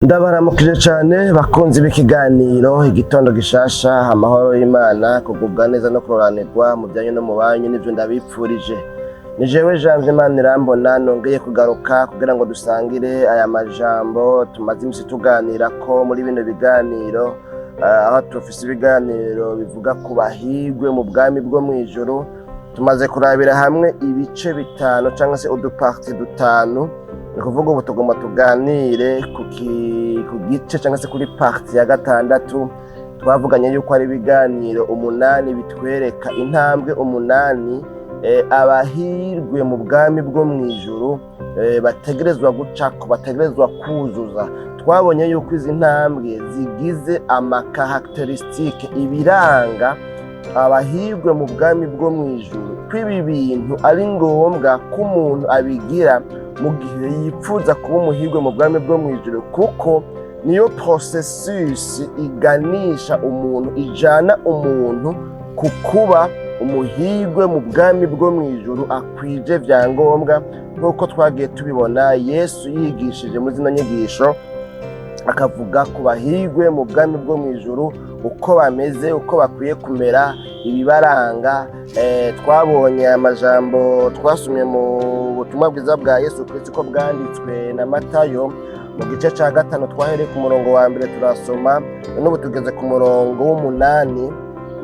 Ndabaramukije cyane bakunzi b'ikiganiro Igitondo Gishasha. Amahoro y'Imana, kugubwa neza no kuroranirwa mu byanyu no mu banyu nivyo ndabipfurije. Ni jewe Janvier Imana irambona, nongeye kugaruka kugira ngo dusangire aya majambo tumaze imisi tuganira ko muri bino biganiro, aho tufise ibiganiro bivuga ku bahigwe mu bwami bwo mw'ijuru. Tumaze kurabira hamwe ibice bitanu cyangwa se uduparties dutanu. Ni ukuvuga ubu tugomba tuganire ku gice cyangwa se kuri partie ya gatandatu. Twavuganye yuko ari ibiganiro 8 bitwereka intambwe 8 abahirwe mu bwami bwo mu ijuru bategerezwa gucako, bategerezwa kuzuza. Twabonye yuko izi ntambwe zigize amacaractéristiques, ibiranga abahirwe mu bwami bwo mu ijuru, ko ibi bintu ari ngombwa ko umuntu abigira mu gihe yipfuza kuba umuhirwe mu bwami bwo mu ijuru, kuko niyo processus iganisha umuntu, ijana umuntu ku kuba umuhirwe mu bwami bwo mu ijuru akwije vyangombwa, nk'uko twagiye tubibona Yesu yigishije muri zino nyigisho, akavuga ku bahirwe mu bwami bwo mu ijuru, uko bameze, uko bakwiye kumera, ibibaranga. Twabonye amajambo twasomye mu butumwa bwiza bwa Yesu Kristo ko bwanditswe na Matayo mu gice cya 5. Twahereye ku murongo wa mbere turasoma, n'ubu tugeze ku murongo w'8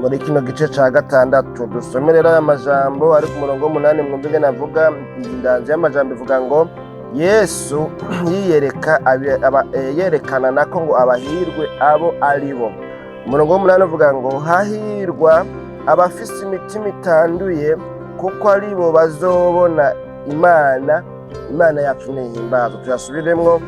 muri kino gice cya gatandatu. Dusome rero aya majambo ari ku murongo w'8, mwumve ingene avuga. Inganzo y'amajambo ivuga ngo: Yesu yiyereka yerekana nako ngo abahirwe abo ari bo. Umurongo w'8 uvuga ngo: "Hahirwa abafise imitima itanduye, kuko ari bo bazobona Imana. Imana yacu nihimbaza." Tuyasubiremwo: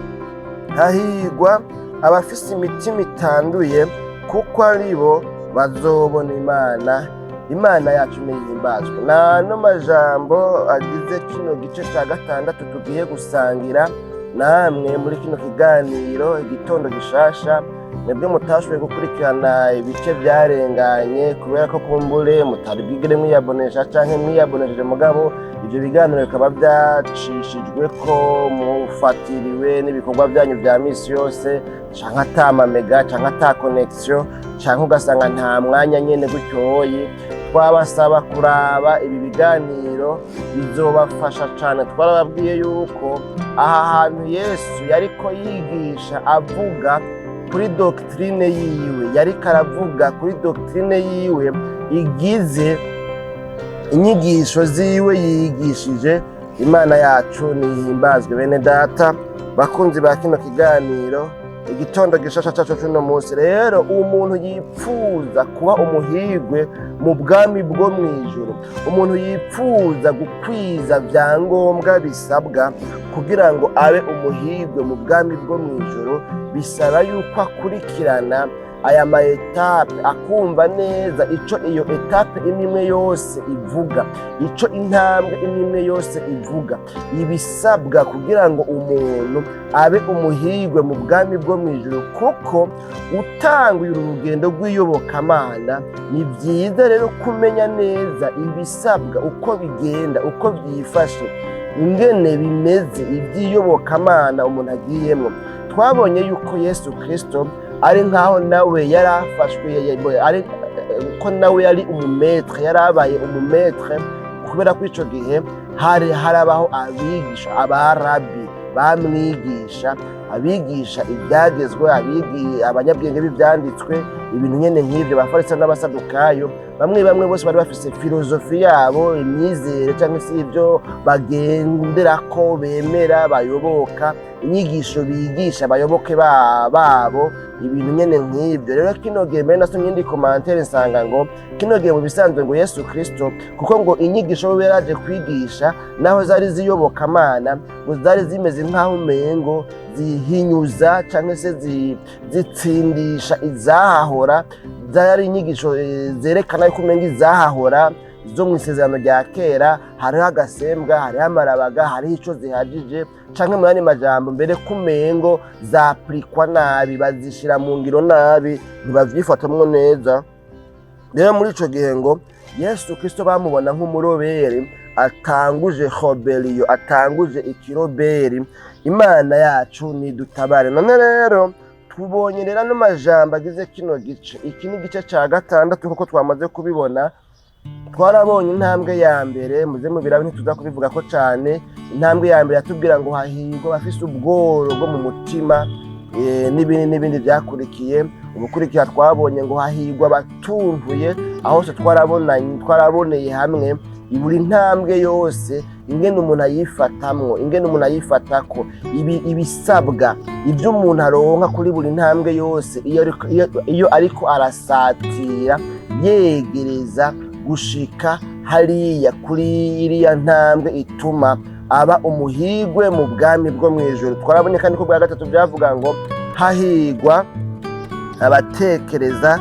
"Hahirwa abafise imitima itanduye, kuko ari bo bazobona Imana. Imana yacu nihimbazwe." Nano majambo agize kino gice cya gatandatu tugiye gusangira namwe muri kino kiganiro Igitondo Gishasha. Mwebwe mutashoboye gukurikirana ibice byarenganye kubera ko kumbure mutari bwigere mwiyabonesha canke mwiyabonesheje mugabo ivyo biganiro bikaba byacishijwe ko mufatiriwe n'ibikorwa byanyu vya misi yose, canke ata mamega, canke ata connexion, canke ugasanga nta mwanya nyene gutyoyi, twabasaba kuraba ibi biganiro, bizobafasha cane. Twarababwiye yuko aha hantu Yesu yariko yigisha avuga kuri doctrine yiwe, yariko aravuga kuri doctrine yiwe igize inyigisho ziwe yigishije. Imana yacu nihimbazwe. Bene data bakunzi ba kino kiganiro Igitondo Gishasha cacu c'uno munsi rero, umuntu yipfuza kuba umuhirwe mu bwami bwo mw'ijuru, umuntu yipfuza gukwiza vyangombwa bisabwa kugira ngo abe umuhirwe mu bwami bwo mw'ijuru, bisaba yuko akurikirana aya ma étapes, akumva neza ico iyo étape imwe imwe yose ivuga, ico intambwe imwe imwe yose ivuga, ibisabwa kugira ngo umuntu abe umuhirwe mu bwami bwo mw'ijuru. Kuko utanguye uru rugendo rw'iyobokamana, ni byiza rero kumenya neza ibisabwa, uko bigenda, uko byifashe, ingene bimeze iby'iyobokamana umuntu agiyemo. Twabonye yuko Yesu Kristo ari nkaho nawe yari afashwe, ari ko nawe yari umumaître, yari abaye umumaître, kubera ko ico gihe hari harabaho abigisha, abarabi bamwigisha, abigisha ibyagezwe, abanyabwenge b'ibyanditswe, ibintu nyene nk'ivyo, Abafarisa n'Abasadukayo. Bamwe bamwe bose bari bafise philosophie yabo, imyizere cyangwa se ibyo bagenderako, bemera, bayoboka, inyigisho bigisha abayoboke babo, ibintu nyene nk'ibyo. Rero kino gihe mbere nasomye indi commentaire, nsanga ngo kino gihe mu bisanzwe ngo Yesu Kristo, kuko ngo inyigisho we yaraje kwigisha, naho zari ziyobokamana, ngo zari zimeze nk'aho umengo zihinyuza cyangwa se zitsindisha izahahora. Zari inyigisho zerekana yuko umenga izahahora zo mu isezerano rya kera hariho agasembwa, hariho amarabaga, hariho ico zihagije, canke mu yandi majambo mbere kumengo zapurikwa nabi, bazishira mu ngiro nabi, ntibavyifatamwo neza. Rero muri ico gihe ngo Yesu Kristo bamubona nk'umurobere. Atanguje rébellion, atanguje ikiroberi. Imana yacu nidutabare. None rero tubonye rero ano majambo agize kino gice. Iki ni igice ca gatandatu, kuko twamaze kubibona. Twarabonye intambwe ya mbere, muze mubirabe, ntituza kubivuga ko cane. Intambwe ya mbere yatubwira ngo hahirwa abafise ubworo bwo mu mutima, n'ibindi n'ibindi byakurikiye. Ubukurikira twabonye ngo hahirwa abatuntuye. Aho hose twarabonanye, twaraboneye hamwe buri ntambwe yose, ingene umuntu ayifatamwo, ingene umuntu ayifatako, ibisabwa, ibyo umuntu aronka kuri buri ntambwe yose iyo ariko arasatira, yegereza gushika hariya kuri iriya ntambwe ituma aba umuhigwe mu bwami bwo mu ijuru. Twarabonye kandi ko bwa gatatu byavuga ngo hahigwa abatekereza,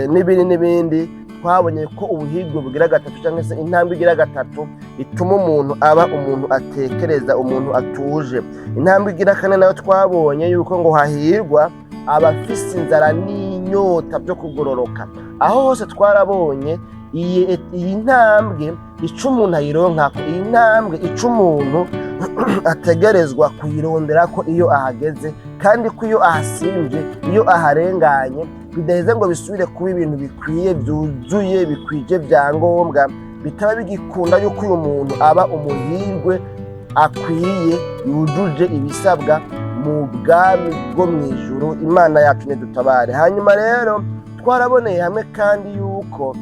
n'ibindi n'ibindi. Twabonye ko ubuhigwe bugira gatatu, cyangwa se intambwe igira gatatu ituma umuntu aba umuntu atekereza, umuntu atuje. Intambwe igira kane nayo twabonye yuko ngo hahirwa abafise inzara n'inyota byo kugororoka. Aho hose twarabonye iyi ntambwe ica umuntu ayironkako, iyi ntambwe ica umuntu ategerezwa kuyirondera, ko iyo ahageze kandi ko iyo ahasimvye, iyo aharenganye, bidaheze ngo bisubire kuba ibintu bikwiye, byuzuye, bikwije byangombwa, bitaba bigikunda yuko uyu muntu aba umuhirwe akwiye, yujuje ibisabwa mu bwami bwo mu ijuru. Imana yacu nidutabare. Hanyuma rero twaraboneye hamwe kandi yuko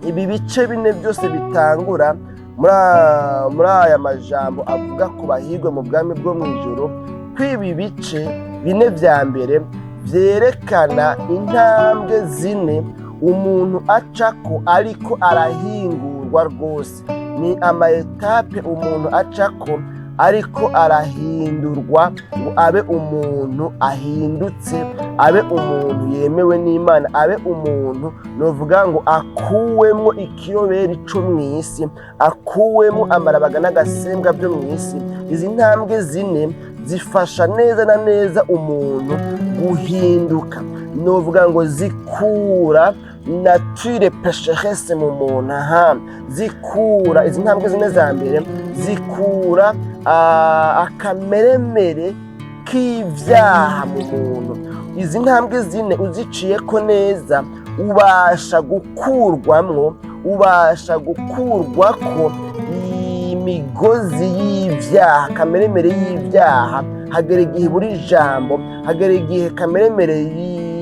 ibi bice bine byose bitangura muri aya majambo avuga ku bahirwe mu bwami bwo mu ijuru, ko ibi bice bine vya mbere vyerekana intambwe zine umuntu acako ariko arahingurwa rwose. Ni ama étapes umuntu acako ariko arahindurwa ngo abe umuntu ahindutse, abe umuntu yemewe n'Imana, abe umuntu novuga ngo akuwemwo ikiroberi co mw'isi, akuwemwo amarabaga n'agasembwa byo mw'isi. Izi ntambwe zine zifasha neza na neza umuntu guhinduka. Novuga ngo zikura nature pécheresse mu muntu. Aha zikura, izi ntambwe zine za mbere zikura akameremere k'ivyaha mu muntu. Izi ntambwe zine uziciyeko neza, ubasha gukurwamwo, ubasha gukurwako imigozi y'ivyaha, kameremere y'ivyaha. Hagera igihe buri jambo, hagera igihe kameremere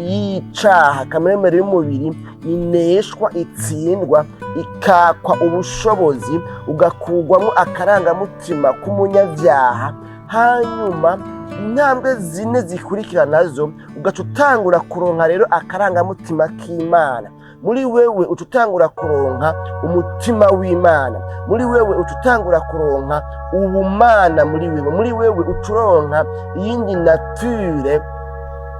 y'icaha, kameremere y'umubiri ineshwa, itsindwa, ikakwa ubushobozi, ugakurwamo akarangamutima k'umunyabyaha. Hanyuma intambwe zine zikurikira nazo ugaca utangura kuronka rero akarangamutima k'Imana muri wewe, uca utangura kuronka umutima w'Imana muri wewe, uca utangura kuronka ubumana muri wewe. Muri wewe uca uronka iyindi nature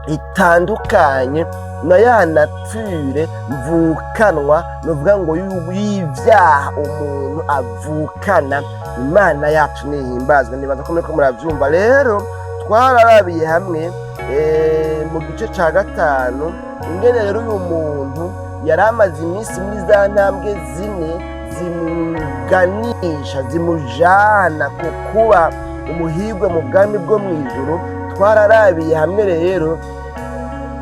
itandukanye na ya nature mvukanwa, nuvuga ngo y'ivyaha umuntu avukana. Imana yacu nihimbazwe. Nibaza ko muriko muravyumva. Rero twararabiye hamwe mu gice ca gatanu ingene rero uyu muntu yari amaze iminsi muri za ntambwe zine zimuganisha, zimujana ku kuba umuhigwe mu bwami bwo mu ijuru. Twararabiye hamwe rero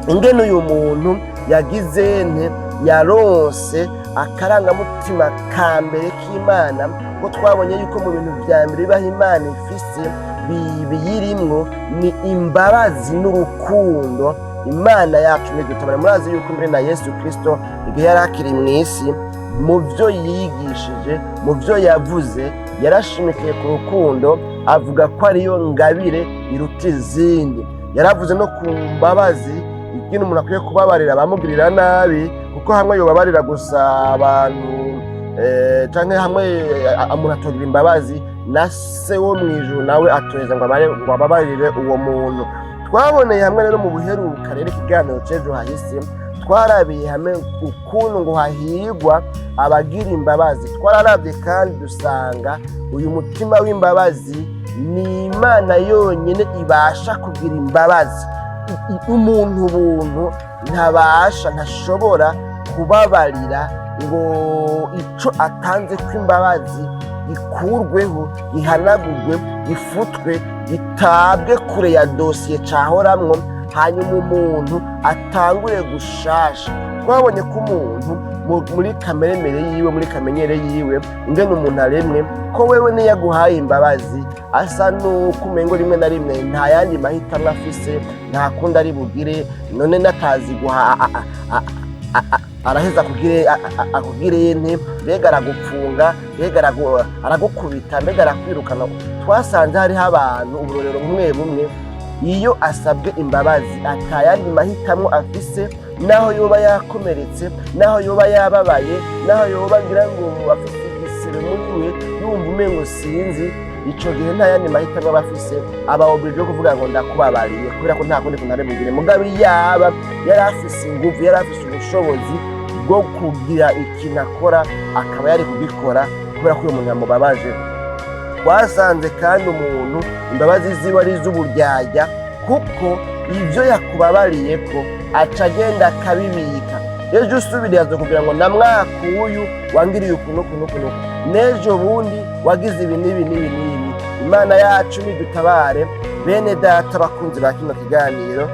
ingene uyu muntu yagize nte, yaronse akarangamutima ka mbere k'Imana, ko twabonye yuko mu bintu vya mbere bibaho Imana ifise, biyirimwo, ni imbabazi n'urukundo. Imana yacu nidutabara. Murazi yuko mbere na Yesu Kristo, igihe yari akiri mu isi, mu byo yigishije, mu byo yavuze, yarashimikiye ku rukundo, avuga ko ariyo ngabire iruta izindi. Yaravuze no ku mbabazi, ingene umuntu akwiye kubabarira abamugirira nabi, kuko hamwe yobabarira gusa abantu, canke hamwe umuntu atogira imbabazi, na Se wo mu ijuru nawe atoheza ngo ababarire uwo muntu. Twaboneye hamwe rero mu buheruka, rero ikiganiro c'ejo hahise twarabiye hamwe ukuntu ngo hahirwa abagira imbabazi. Twararavye kandi dusanga uyu mutima w'imbabazi ni Imana yonyine ibasha kugira imbabazi. Umuntu ubuntu ntabasha, ntashobora kubabarira. Ngo ico atanze kw'imbabazi gikurweho, gihanagurwe, gifutwe, gitabwe kure ya dosiye cahoramwo, hanyuma umuntu atangure gushasha. Twabonye ko umuntu muri kameremere yiwe, muri kamenyere yiwe, ingene umuntu aremwe, ko wewe niyo aguhaye imbabazi asa n'uko umengo rimwe na rimwe nta yandi mahitamo afise, nta kundi ari bugire. None n'akazi guha araheza akugire akugire nte? Mbega aragupfunga? Mbega aragukubita? Mbega arakwirukana? Twasanze hariho abantu, uburorero bumwe bumwe, iyo asabwe imbabazi atayandi mahitamo afise, naho yoba yakomeretse, naho yoba yababaye, naho yoba ngira ngo afise igisebe muri we, yumva umengo sinzi, ico gihe nta yandi mahitamo aba afise, aba obligé yo kuvuga ngo ndakubabariye, kubera ko nta kundi kuntu ari bugire. Mugabo yaba yari afise inguvu, yari afise ubushobozi bwo kugira ikintu akora, akaba yari kugikora, kubera ko uyu muntu yamubabaje. Twasanze kandi umuntu imbabazi ziwe ari iz'uburyarya, kuko ibyo yakubabariye ko aca agenda akabibika. Ejo usubiriye azokubwira ngo na mwaka uyu wangiriye ukuntu ukuntu ukuntu, n'ejo bundi wagize ibi n'ibi n'ibi n'ibi. Imana yacu nidutabare. Bene data, bakunzi ba kino kiganiro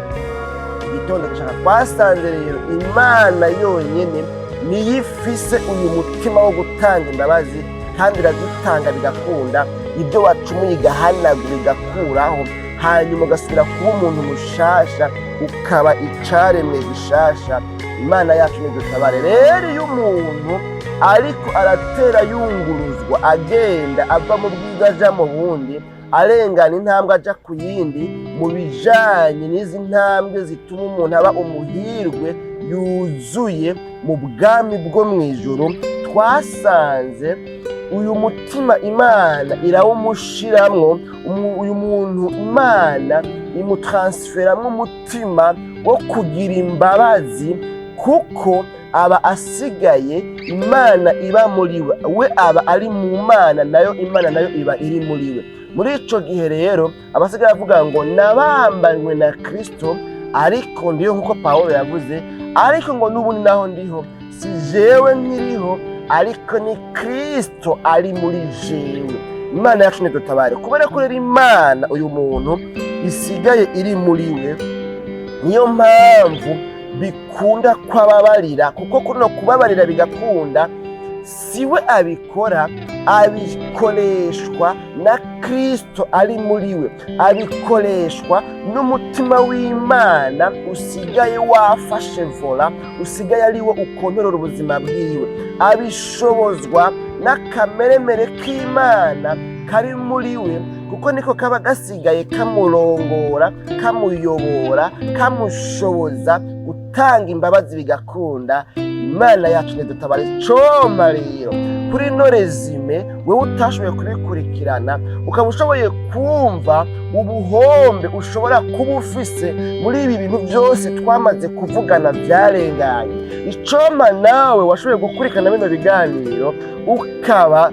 Igitondo Gishaka, twasanze rero Imana yonyine niyo ifise uyu mutima wo gutanga imbabazi, kandi irazitanga bigakunda. Ibyo wacumuye igahanagura, igakuraho, hanyuma ugasubira kuba umuntu mushasha, ukaba icaremwe gishasha. Imana yacu nidutabare. Rero iyo umuntu ariko aratera yunguruzwa, agenda ava mu bwiza aja mu bundi, arengana intambwe aja ku yindi, mu bijanye n'izi ntambwe zituma umuntu aba umuhirwe yuzuye mu bwami bwo mu ijuru, twasanze uyu mutima Imana irawumushiramwo. Uyu muntu Imana imutransferamwo umutima wo kugira imbabazi, kuko aba asigaye Imana iba muri we, we aba ari mu Mana, nayo Imana nayo iba iri muri we. Muri ico gihe rero abasigaye avuga ngo nabambanywe na Kristo, ariko ndiho, nk'uko Pawulo yavuze, ariko ngo n'ubundi naho ndiho si jewe nkiriho, ariko ni Kristo ari muri jewe. Imana yacu nidutabare. Kubera ko rero Imana uyu muntu isigaye iri muri we, niyo mpamvu bikunda kwababarira, kuko kuno kubabarira bigakunda, siwe abikora, abikoreshwa na Kristo ari muri we, abikoreshwa n'umutima w'Imana usigaye wafashe volant, usigaye ari wo ukontorora ubuzima bwiwe, abishobozwa n'akameremere k'Imana kari muri we, kuko niko kaba gasigaye kamurongora, kamuyobora, kamushoboza gutanga imbabazi bigakunda. Imana yacu ntidutabare. Coma rero kuri ino résumé, wewe utashoboye kubikurikirana, ukaba ushoboye kumva ubuhombe ushobora kuba ufise muri ibi bintu byose twamaze kuvugana byarenganye. Icoma nawe washoboye gukurikirana bino biganiro, ukaba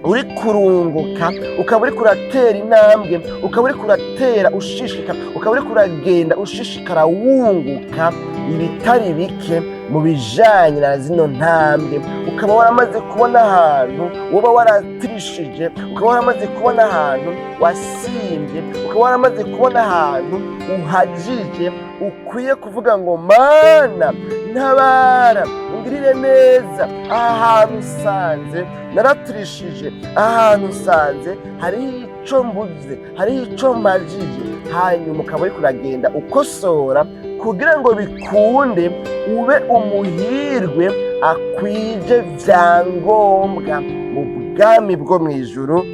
uri kurunguka, ukaba uri kuratera intambwe, ukaba uri kuratera ushishikara, ukaba uri kuragenda ushishikara, wunguka ibitari bike mu bijanye na zino ntambwe, ukaba waramaze kubona ahantu woba waratirishije, ukaba waramaze kubona ahantu wasimbye, ukaba waramaze kubona ahantu uhajije, ukwiye kuvuga ngo Mana ntabara, ungirire neza, aha hantu usanze naraturishije, aha hantu usanze hariho ico mbuze, hariho ico mbajije, hanyuma ukaba uriko uragenda ukosora kugira ngo bikunde ube umuhirwe akwije vyangombwa mu bwami bwo mu ijuru.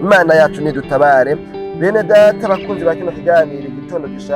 Imana yacu nidutabare. Bene data, bakunzi ba kino kiganiro Igitondo Gishasha.